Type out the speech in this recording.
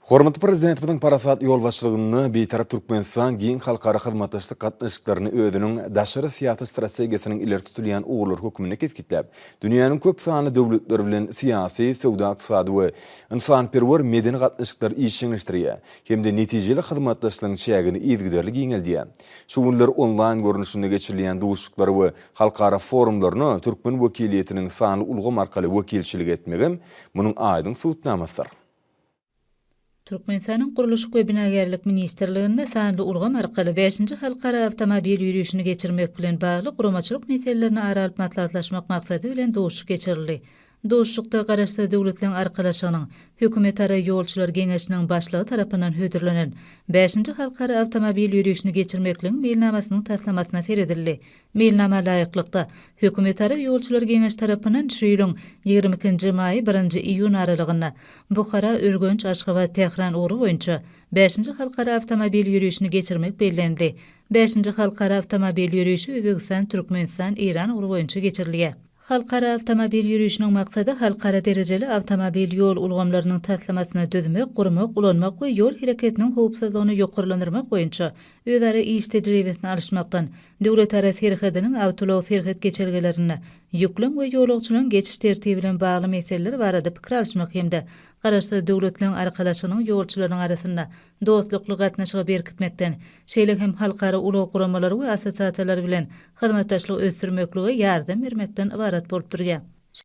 Hormatly Prezidentimiziň parasatly ýolbaşçylygynda Bitarap Türkmenistan giň halkara hyzmatdaşlyk gatnaşyklaryny özüniň daşary syýasy strategiýasynyň ileri tutulýan ugurlary hökmünde kesgitläp, dünýäniň köp sanly döwletleri bilen syýasy, söwda-ykdysady we ynsanperwer-medeni gatnaşyklary işjeňleşdirýär hem-de netijeli hyzmatdaşlygyň çägini yzygiderli giňeldýär. Şu günler onlaýn görnüşinde geçirilýän duşuşyklara we halkara forumlaryna türkmen wekiliýetiniň sanly ulgam arkaly wekilçilik etmegem munuň aýdyň subutnamasydyr. Türkmenistanyň Gurluşyk we binagärlik ministrliginde sanly ulgam arkaly bäşinji halkara awtomobil ýörişini geçirmek bilen bagly guramaçylyk meselelerini ara alyp maslahatlaşmak maksady bilen duşuşyk geçirildi. Duşuşykda Garaşsyz Döwletleriň Arkalaşygynyň Hökümetara ýolçular geňeşiniň başlygy tarapyndan hödürlenen bäşinji halkara awtomobil ýörişini geçirmekligiň meýilnamasynyň taslamasyna seredildi. Meýilnama laýyklykda, Hökümetara ýolçular geňeşi tarapyndan şu ýylyň 22 nji maýy birinji iýun aralygynda Buhara, Ürgenç, Aşgabat, Tähran ugry boýunça bäşinji halkara awtomobil ýörişini geçirmek bellenildi. Bäşinji halkara awtomobil ýörişi Özbegistan, Türkmenistan, Eýran ugry boýunça geçirilýär. Halkara awtomobil ýörişiniň maksady halkara derejeli awtomobil ýol ulgamlarynyň taslamasyny düzmek, gurmak, ulanmak we ýol hereketiniň howpsuzlygyny ýokarlandyrmak boýunça özara iş tejribesini alyşmakdan, döwletara serhediniň awtoulag serhet geçelgelerinde ýüklüň we ýolagçylaryň geçiş tertibi bilen bagly meseleler barada pikir alyşmak hem-de Garaşsyz Döwletleriň Arkalaşygynyň ýolçularynyň arasynda dostlukly gatnaşygy berkitmekden, şeýle hem halkara ulag guramalary we assosiasiýalary bilen hyzmatdaşlygy ösdürmeklige ýardam bermekden ybarat bolup durýar.